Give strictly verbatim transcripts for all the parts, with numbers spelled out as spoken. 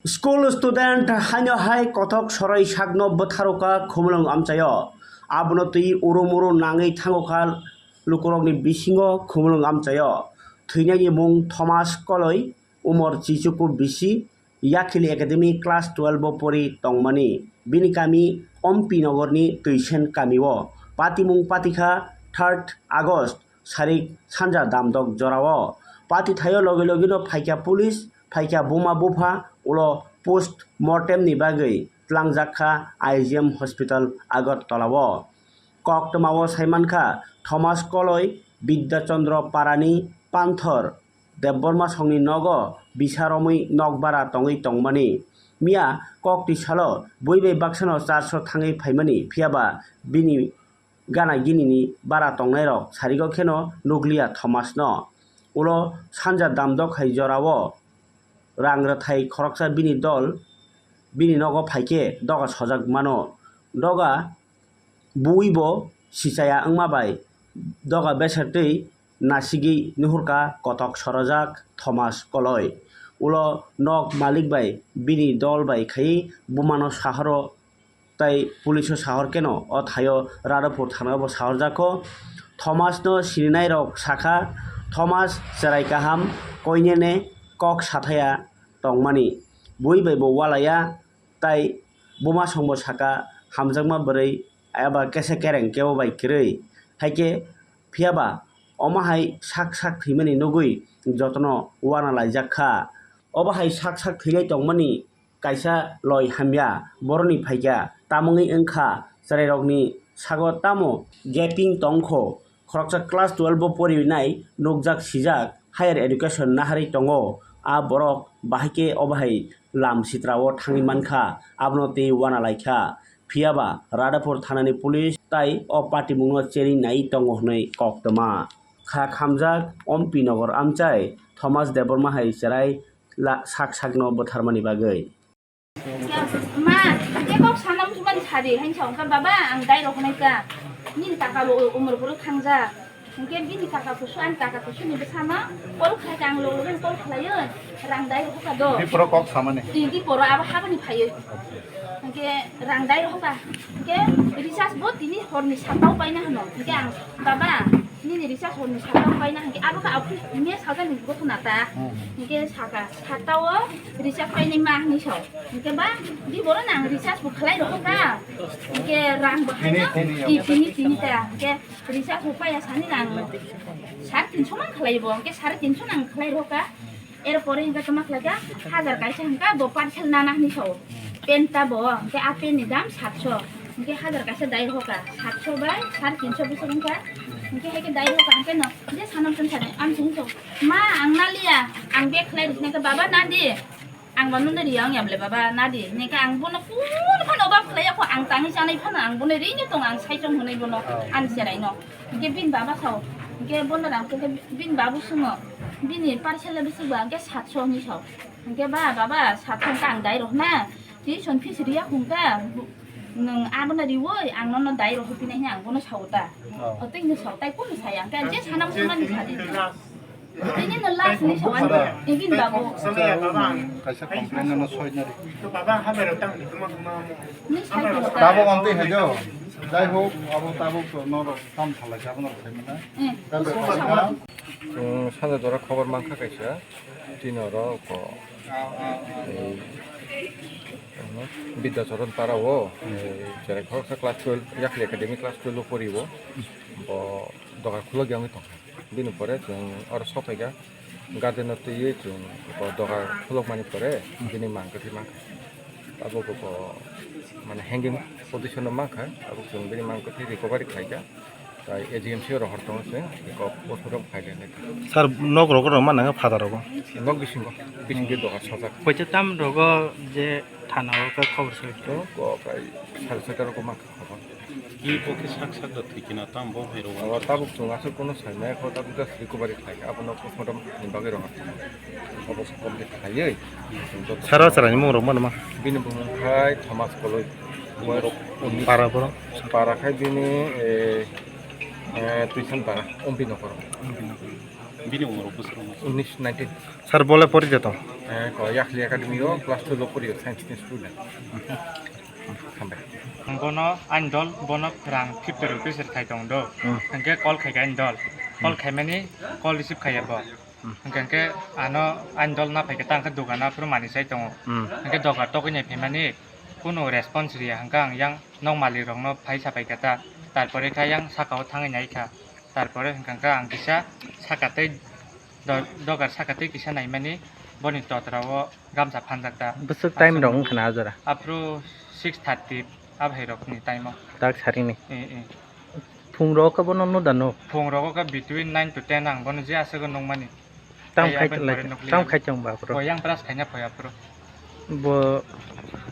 School student haino hai kothok soroi sakno bwtharokha Khumulwng amchaio. Abono twi uru muru nangwi thangokha lukurokni bisingo Khumulwng amchaio. Thwinaini mung Thomas Koloi, umor chichuku bisi, Yakhili Academy class twelve o pori tongmani. Bini kami Ompi Nogorni Twisen kamio. Patimung patikha third August sarik sanja damdok jorao. Pati thaio loge logeno phaikha police, phaikha buma bupha, ulo post mortem ni bagwi twlangjakha I G M Hospital Agartala o. Koktwmao saimankha Thomas Koloi, Bidya Chandra Parani Panthor Debbarma songni nogo bisa romwi nok bara tongwi tongmani. Miya kokti salo bui bai baksano charso thangwi phaimani, phiyaba bini gana ginini bara tongnairok sarigo kheno nukliya Thomasno. Ulo sanja damdok hai jorao rang rwthai khoroksa bini dol bini nogo phaikhe doga sojak mano. Doga bui bo sichaya wngma bai doga beser twi nasigwi nuhurkha kotok sorojak Thomas Koloi. Ulo nok malik bai bini dol bai khai bumano sahoro tai police o sahor keno o thaio Radhapur thana bo sahorjakho. Thomas no sininairok sakha, Thomas cherai kaham, koinene kok sathaya tongmani. Bui bai bo walaya tai buma songbo saka, hamjakma bwrwi eba kese kereng kebo bai kwrwi. Haikhe phiyaba omo hai sak sak thwimani nugwi jotono wana laijak kha. Obo hai sak sak thwilai tongmani kaisa loi hamya boroni phaikha, tamungwi wngkha chwrairokni sago tamo gaping tongkho. Khoroksa class twelve o porinai nukjak sijak higher education naharwi tongo. A borok bahai khe obo hai lam sitrao thangwi mankha, abono tei wana laikha. Phiyaba Radhapur thanani police tai o patimungno cherwi nai tongo hwnwi koktwma kha khamjak Ompi Nogor amchai Thomas Debbarma hai cherai la sak sakno bwtharmani bagwi. Ma, tei kok sana muchungmani sadi, hain sa wngkha, "Baba, ang dai rok hwnai ka, nini kaka bo umor bwrwi thangjak." Hwnkhe bini kaka kusu, ani kaka kusuni bwsano call khlai ka, ang logo logo call khlaiwi rang dai rok hoka do. Di poro kok samani. Di, di poro abo habani phaiwi. Hwnkhe rang dai rok hoka. Hwnkhe recharge bo tini horni satta o paina hwno. Hwnkhe ang, "Baba, nini recharge horni satta o paina," hwnkhe abo khe office mess sajani gotho na ta. Hmm. Hwnkhe saka, "Satta o recharge painai ma," hwnwi sao. Hwnkhe ba, di borok nang recharge bo khlai rokha ka. Hwnkhe rang bo haino, tini, tini, tini, tini ta. Hwnkhe recharge bo paiya sani nang sare tinso man khlai bo. Hwnkhe sare tinso nang khlai rokha. Er pore hwnkhe toma khlai ka, hajar kaisa hwnkha bo parcel nana hwnwi sao. Pen ta bo, hwnkhe a pen ni dam satso. Hwnkhe hajar kaisa dai rokha. Satso bai sare tinso bwswk wngkha. Hwnkhe hai khe dai rokha, hwnkhe no je sanam tong sani, ang sini sao. Ma, ang naliya, ang bag khlai riknai khe, baba, nadi. Ang ba nung ri ang yam le baba nadi. Neka ang bono kuno phano obab khlai ya kho, ang tangwi chanai phano ang bono ri ni tong, ang sai chong hwnwi bono ani cherai no. Hwnkhe bini baba sao, hwnkhe bono rang khe bini babu sungo, bini parcel le bisi ba hwnkhe satso hwnwi sao. Hwnkhe ba baba satso hwnkhe ang dai rok na, tuition fees riya hwnkha, nwng abono riwi ang nono dai rok hwpinai hwnwi ang bono sao ta. Oh. Hotei hwnwi sao, tai kunu saya, hwnkhe je sana muchungmani sadi. Tini no last ni sawan, ibin babu. Kaisa complain no soi na ri. Ni sai ko. Tabuk amtwi hai do. Jai hok, abo tabuk no tam salai sa, abo no sai mana. Eh. Tabuk. Chwng sanja jora khobor mankha kaisa. Tini oro ko. Ei, Bidya Charan para o. Ei, cherai khoroksa class twelve, Yakhli Academy class twelve o pori o. Bo doga khulok yang tong. Bini pore chwng oro sokphaikha, garden-o twiwi chwng bo doga khulokmani pore bini mang kwthwi mankha. Abo bo mane hanging position-o mankha, abo chwng bini mang kwthwi recovery khlaikha. Tai A G M C-o rohor tongo chwng, eko postmortem khailai nai. Sir, nok rogo rok mana khe father rogo? Nok bisingo, bisingtwi doga sojak. Poito tam rogo je thana o khe khobor soi. Ko kai sari saka rogo mankha. Ki bo khe sak sak da thwi khe na, tam bo hai rw. Abo tabuk chwng aswk bono sai nai kho, tabuk just recovery khlai kha, abono postmortem ni bagwi rw. Abo complete khlaiwi. Sara chwraini mung rok mano ma? Bini bumung khai Thomas Koloi. Para boro? Para khai bini, eh, eh, Tuisan para, Ompi Nokoro. Bini umor bosor wngkha unis nineteen. Sir, bole pori jato? Eh, ko Yakhli Academy o class twelve o pori o, science ni student. Hambai. Bono ani dol, bono rang fifty rupees rwkhai tong do. Hmm. Hwnkhe call khaikha ani dol. Call Hmm. khaimani call receive khaiya bo. Hmm. Hwnkhe, hwnkhe ano ani dol na phaikha ta hwnkhe dogano aphuru manwi sai tongo. Hmm. Hwnkhe dogar tokwi nai phaimani kunu response riya hwnkhe ang yang nok malik rokno phai sapai kha ta. Tarpore khe yang sakao thangwi nai kha. Tarpore hwnkhe ang kisa saka tei do-, dogar saka tei kisa naimani boni totra o gamsa phanjak ta. Bwswk time rok wngkha na a jora? Aphuru six thirty a bhai rokni time o. Tak sarini. Eh, eh. Phung rok khe bono nuda nuk? Phung rogo khe between nine to ten ang bono je aswk nukmani. Tam Ai, khai aboni tongla, pore nukliya. Tam khai tong ba aphuru? Bo yang brush khaina phai aphuru. Bo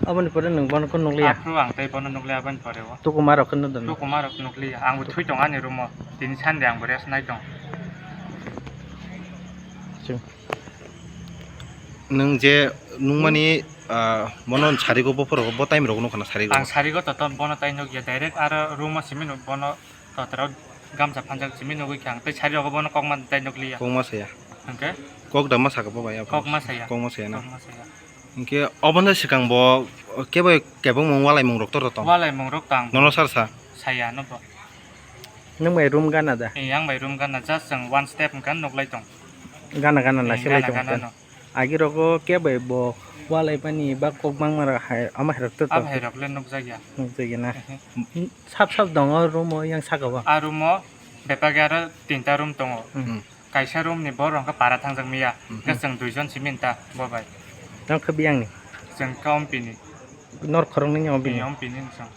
aboni pore nwng bono khe nukliya? Aphuru ang tei bono nukliya aboni pore o. Tukuma rok khe nuda nuk? Tukuma rok nukliya. Ang bo thwi tong ani room o. Tini Sunday ang bo rest nai tong. Chwng. Nwng je nukmani, ah, bono sarigo bophoro bo time rogo nukha na sarigo? Ang sarigo to, to bono tai nukya, direct aro room o simi nuk bono. Totra gamsa phanjak simi nugwi kha ang, tei sari rogo bono kokma tai nukliya. Kokma saya. Hwnkhe? Kok da ma saka bo bai aphuru? Kokma saya. Kokma saya na? Kokma saya. Hwnkhe obono swkang bo kebo kebengmung walaimung rok tor tong? Walaimung rok tang. Nono sar sa? Saya no bo. Nwng bai room gana da? Eh, ang bai room gana, just chwng one step hwnkhe nuklai tong. Gana gana Eh, nasilai gana tong gana tong. No. Agi rogo kebo bo walaimani ba kok bangma rok hai, ama hai rok to to. Abo hai rok le nukjakya. Nukjakya na? Ehe. Sap sap tongo room o yang saka o? A room o bebak aro tinta room tongo. Hmm. Kaisa room ni borok hwnkhe para thangjak miya. Hmm. Hwnkhe chwng duijon simi ta bo bai. Nang khe biyang ni? Chwng khe Ompi ni. Nor khoroknwi ni Ompi ni? Ni Ompi ni chwng.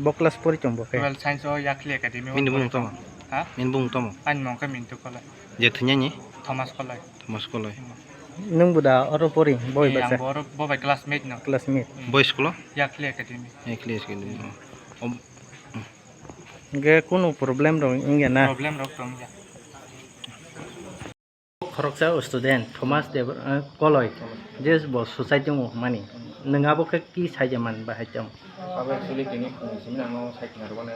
Bo class pori tong bo khe? Twelve science o Yakhli Academy o. Bini bumung tamo? Ha? Bini bumung tamo? Ani mung khe Mintu Koloi. Je thwinani? Thomas Koloi. Thomas Koloi. Hmm. Nwng bo da oro pori, boi Eh, basa? Ang bo oro, bo bai classmate no. Classmate. Hmm. Boi school o? Yakhli Academy. Yakhli Academy. Hmm. Om-, hmm. Hwnkhe kunu problem rok wngya na? Problem rok tong ya. Khoroksa student Thomas Deb-, eh, Koloi, je bo suicide tongo hwnmani. Nwng abo khe ki saija man bahai tong? Abo actually tini phung simi nang no sai khna rwmani.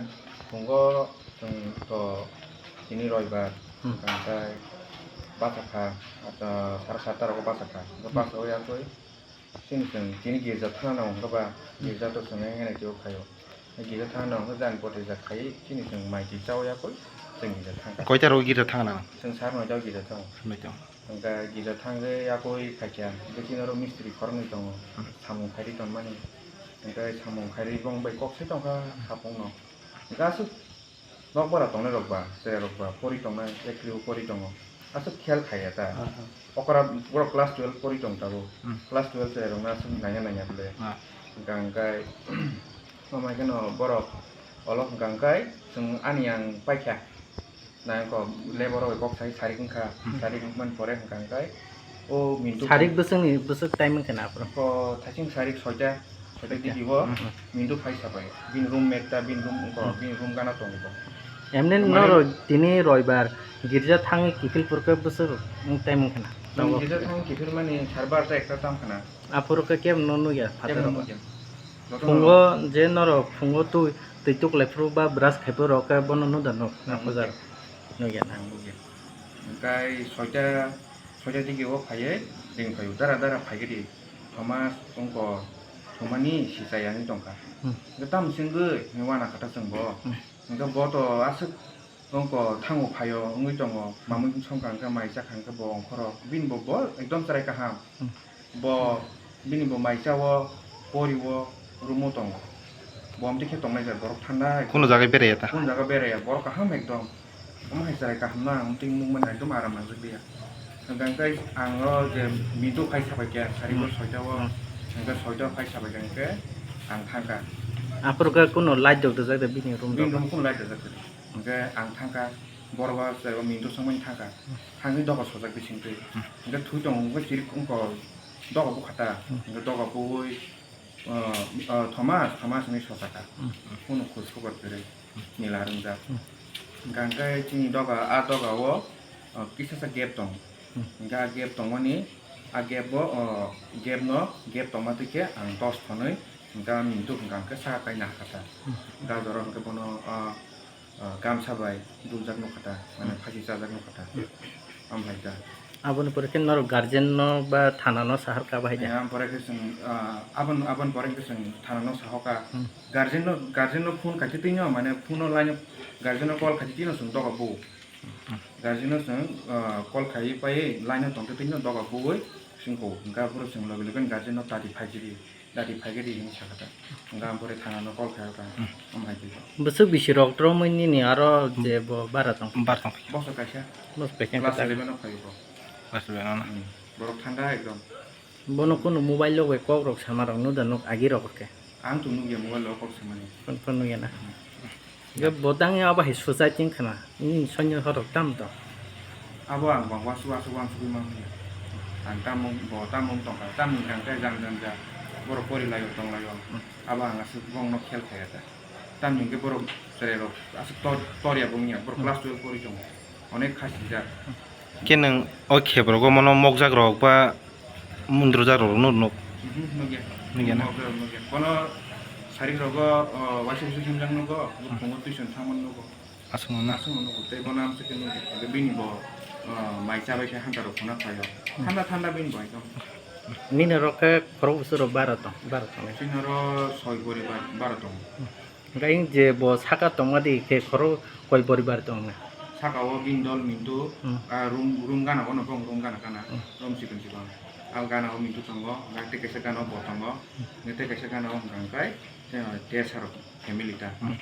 Phungo chwng to tini roibar, Hmm. hwnkhe bachakha, ah, sara satta rogo bachakha. Hwnkhe Hmm. bachao yakwi chini chwng tini girja thana nango hwnkhe ba, Hmm. girja to chwng hai hai khe o khaio. Girja thana nango hwnkhe jani poti jak khai chini chwng mai twi chao yakwi chwng girja thangkha. Koita rogo girja thana nango? Chwng sar noita o girja thango. Noita. Hwnkhe girja thangwi yakwi phaikha, hwnkhe chini oro mistri khoroknwi tongo, Hmm. samung khairwi tonmani. Hwnkhe samung khairwi bong bai kok sai tongkha hapungno. Hwnkhe aswk Nokbar tongnai rok ba, chwrai rok ba, pori tongnai, ekli o pori tongo. Aswk khel khaiya ta. Aha. Okra borok class twelve pori tong tabuk. Hmm. Class twelve chwrai rok no aswk nangya nangya bwle. Ah. Hwnkha hwnkhe, mama khe no borok olo hwnkha hwnkhe, chwng ani ang paikha. Nang ko labor rok kok sai sarik wngkha, Hmm. sarik wngmani pore hwnkha hwnkhe, O Mintu Sarik bwswkni bwswk time wngkha na aphuru? Ko thaising sarik soita, soita Soita. Digi o Mhm. Mintu phai sabai. Bini room mate ta, bini room ko, Hmm. bini room gana tongo bo. Emni Mane norok tini roibar girja thangwi kiphil purkhe bwswk time wngkha na? Bini Nogo. Girja thangwi kiphil mani sar barta ekta tam khana. Aphuru khe kebo no nukya Kebo phataro. Nukya. Jotono Phungo je norok phungo twi, twi tuklai phuru ba brush khai phuru rok khe bono nukya nuk, Hmm, nukya. Nukya na. Hmm, nukya. Hwnkhe soita Soita digi o phaiwi ring phaio, dara dara phaikhe di. Thomas wngkha thumani sichai ani tongkha. Hmm. Hwnkhe tamo chwngwi hwnwi wana kha ta chwng bo. Hmm. Hwnkhe bo to aswk wngkha thango phaio wngwi tongo. Mamwi songkha hwnkhe mai chakha hwnkhe bo ongkhoro. Bini bo, bo ekdom chwrai kaham. Hmm. Bo bini bo mai chao, pori o, room o tongo. Bo amtwi khe tongnai jat borok thanda hai. Kuno jaga beraiya ta? Kuno jaga beraiya, borok kaham ekdom. Omo hai chwrai kaham no ang twi nukmani ekdom aram nangjak liya. Hwnkhe ang o je Mintu phai sabai khe sari bo Hmm. soita o, Hmm. hwnkhe soita o phai sabai khe hwnkhe ang thangkha. Aphuru khe kuno light rok rijak de bini room Bini rok? Room kuno light rijak de. Hwnkhe ang thangkha, borok ba chwrai bo Mintu songmani thangkha. Thangwi doga sojak bisingtwi. Hmm. Hwnkhe thwi tongo, hwnkhe chirik wngkha doga bukha ta. Hmm. Hwnkhe doga bui, O, o, Thomas, Thomas hinwi sochakha. Hmm. Kunu khus khobor kwrwi, nila rwngjak. Hmm. Hwnkha hwnkhe chini doga, a doga o, o, kisa sa gap tongo. Hmm. Hwnkhe a gap tongmani, a gap o, o, gap no, gap tongma twi khe ang dos thonwi, hwnkhe a Mintu hwnkha hwnkhe saka kaina hakha ta. Hmm. Hwnkhe a jora hwnkhe bono, o, o, gamsa bai dubjak nukha ta, mane Hmm. phasi chajak nukha ta. Hmm. Hambai da. Aboni pore khe norok guardian no ba thana no sahar ka bahai da? Eh, aboni pore khe chwng, ah, abon-, aboni pore khe chwng thana no sahoka. Hmm. Guardian no, guardian no phone khaikhe twi no, mane phone o line o guardian no call khaikhe twi no chwng doga bu. Hmm. Guardian no chwng, ah, call khai pai line o tongkhe twi no doga buwi chwng ko. Hwnkhe aphuru chwng logi logi guardian no tati phaikhe di. Dati phaikhe di hinwi sakha ta. Hwnkhe ang pore thana no call khaikha ta. Hmm. Omo hai khe. Bwswk bisi rok romwi nini aro je bo bara tong. Bar tong. Bosor kaisa. Bosor kaisa class eleven o phai bo. Class eleven o na? Hmm. Borok thanda ekdom. Bono kunu mobile o bai kok rok sama rok nuda nuk agi rok khe. Ang to nugya mobile o kok samani. Phone phone nugya na. Hmm. Yo bo tang ya ba hai suicide ting khna. Ni sonyo horok tam to. Abo ang bang wasu wasu wansugwi manliya. Ang tamung bo tamung tongkha. Tamni kang khe jang jang ja. Borok pori laio tong laio. Hmm. Abo ang aswk bongno khel khaya ta. Tamni hwnkhe borok cherai rok aswk tor, tor ya bongya. Borok Hmm. class twelve pori tongo. Onek khasi jak. Khe nwng o khebrogo mono mokjak rok ba mundrujak rok nuk nuk? Mhm, nukya. Nukya na? Mokjak rok nukya. Kono sarik rogo, o, waisa waisa himjak nugo, Hmm. bukhungo tuition thangmani nugo. Aswkno na? Aswkno nugo. Tei bono amswk khe nukya. Hwnkhe bini bo, o, mai chabai khe hanta rok khuna phaio. Hmm. Thanda thanda bini bo ekdom. Nini rok khe khorok bwswk rok bara tong, bara tong. Chini oro soi poribar bara tongo. Hmm. Hwnkhe je bo saka tongma di khe khorok koi poribar tong na? Saka o bini dol Mintu, Hmm. ah, room, room gana o no bong room gana gana, Hmm. room chikon chikon. Abo gana o Mintu tongo, hwnkhe tei kaisa gana o bo tongo, Hmm. hwnkhe tei kaisa gana o hwnkha hwnkhe, eh, Tesar family ta. Hmm.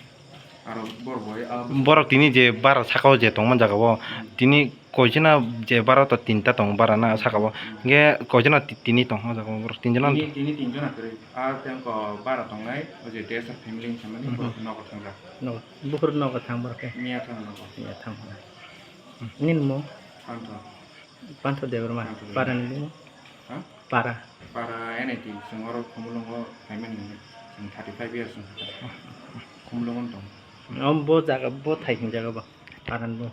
Aro borok bo, ah, Borok tini je bara saka o je tongma jaga o, Hmm. tini Koichana je bara to tinta tong bara na saka o. Hingke koichana ti-, tini tong o jaga o borok tinjana. Tini, tini tinjana kwrwi. A tengko bara tongnai, o je T S R family ni samani, Hmm. borok nogo thangjak. No, buhur nogo thang borok khe. Miya thang nogo. Miya thang. Nini mung? Pantho. Pantho Debbarma. Pantho Debbarma. Para ni bumung? Ha? Para. Para N I T, chwng oro Khumulwngo phaimani, chwng thirty five years wng kha. Khumulwngo tong. Om bo jaga, bo thai hwn jaga bo. Para ni bumung.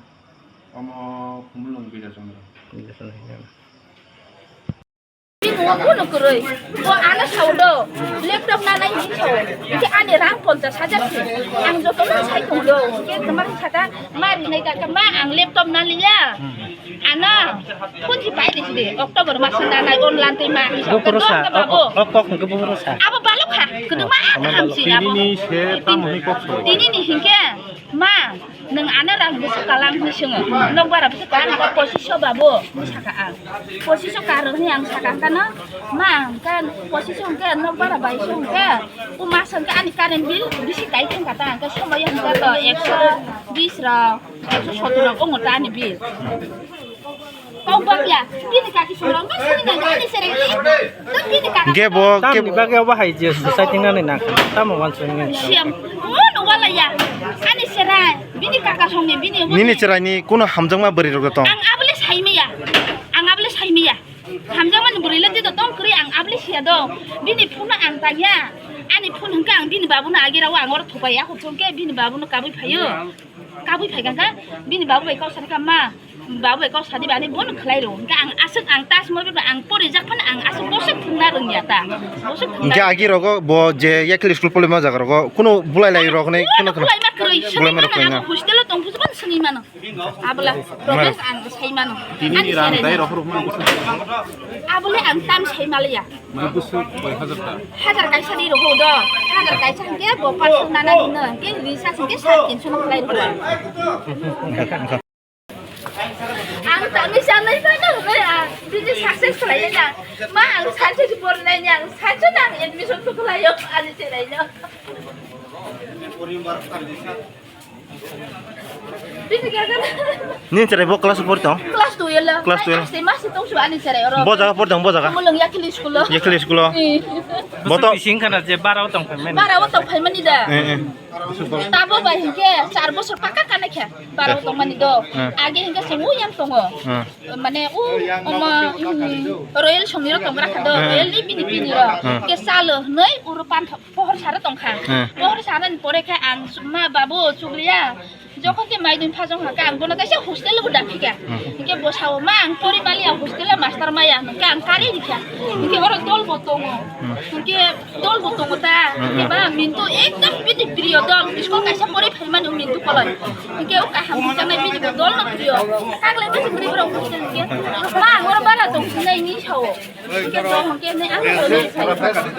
Omo Khumulwng Bijachondro. Bijachondro hwn jaga. Bo kuno kwrwi. Bo ano sao do. Laptop nanai hinwi sao. Hwnkhe ani rang ponchash hajar se. Ang jotono sai tong do. Hwnkhe kwmani saka ma rinai da khe, "Ma, ang laptop naliya. Ano phone si pai risi de. October mas nanai online tei ma." Buphuru sa, Dong khe babu. Ok, ok, ok, hwnkhe buphuru sa. Abo balok kha. Kwdwma Oh, hamsi abo. Tini ni se tamo hwnwi kok sao. Tini ni hinkhe, "Ma, nwng ano rang bwswk kalang?" hwnwi swngo. Nokbar bwswk kalang, pochish babu, hwnwi sakha ang. Pochish kar hwnwi ang sakha, hwnkhe no, "Ma, hwnkhe pochish hwnkhe nokbar bai se hwnkhe, o mas hwnkhe ani current bill bisi kai thangkha ta, hwnkhe somoyo hwnkhe to ekso bish rok, ekso sottor rok wngo ta ani bill." Kok bakya, bini kaki songrok no sini nang ani sereng ni. Tang bini kaki. Ge bo, ge Tamni bagwi obo hai je suicide tingna ni nang. Tamo wansuk ni. Siam, mo no wala ya. Ani serai, bini kaka songni bini obo Nini ni. Cherai ni kuno hamjakma bwrwi rok tong. Ang abole sai maya. Ang abole sai maya. Hamjakma ni bwrwi le tito tong kwrwi ang abole sia do. Bini phone no ang tangya. Ani phone hwnkhe ang bini babu no agi rao ang oro thupai ya, hwnkhe bini babu no kabui phaio. Kabui phai kha khe bini babu bai kok sani kha, "Ma, babu bai kok sadi bani bono khlai rw." Hwnkhe ang aswk ang tas mo beba ang pori jak phano ang aswk boswk thwngna rwngya ta. Boswk thwngna Hwnkhe agi rogo bo je yakhli school polima jaga rogo kuno bulai lai rok nai Kuno kuno kuno. Bulai ma kwrwi, Bulai ma swngwi rok mano kwrwi ang na. Hostel o tong phusbon swngwi mano. Abla, Mara. Romesh ang sai mano. Tini Ani ni rang serai dai no. Rohor mano. Abole ang tam sai maliya. Mane bwswk koi hajar ta? Hajar kaisa ni rohor do. Hajar kaisa hwnkhe bo paanch nana ni no. Hwnkhe risa hwnkhe sare tinso no khlai rohor. Ang tangwi sanai mano hwnkhe ang bini success khlai ya. Ma ang sanse si pornai ni ang sanse nang admission to khlai yo ani cherai no. Bini gagan. Nini cherai bo class four tong? Class twelve. Class twelve. Masi tong su ani cherai oro. Bo jaga por tong, bo jaga. Mulung yakhli school o. Yakhli school o. Eh. Bo to. Bising kana je bara o tong phaimani. Bara o tong phaimani da. Eh, eh. Tabo bai hingke char bosor paka kana khe. Bara o tong mani do. Eh. Age hingke se uyang tongo. Eh. Mane u oma, mm, Royal songni ro tong rakha do. Eh. Royal ni bini bini ro. Eh. Ke salo nei uro pantha. Pohor sara tongkha. Hmm. Pohor sara ni pore khe ang ma babu chukliya. Jokhon ke maidun phajong ha, ang bono kaisa hostel bo da phika. Hingke bo sao, "Ma, ang pori mali, ang hostel master maya," hingke ang kari rikha. Hingke oro dol bo tongo. Hingke dol bo tongo ta. Hingke ba mintu ekdam bini priyo dol. School kaisa pori phaimani mintu koloi. Hingke o kaham hingke nai bini dol no priyo. Kagle bisi bini bro hostel hingke. "Ma, ang oro bara tong sinai," ni sao. Hingke dol hingke nai ang bo nai sao.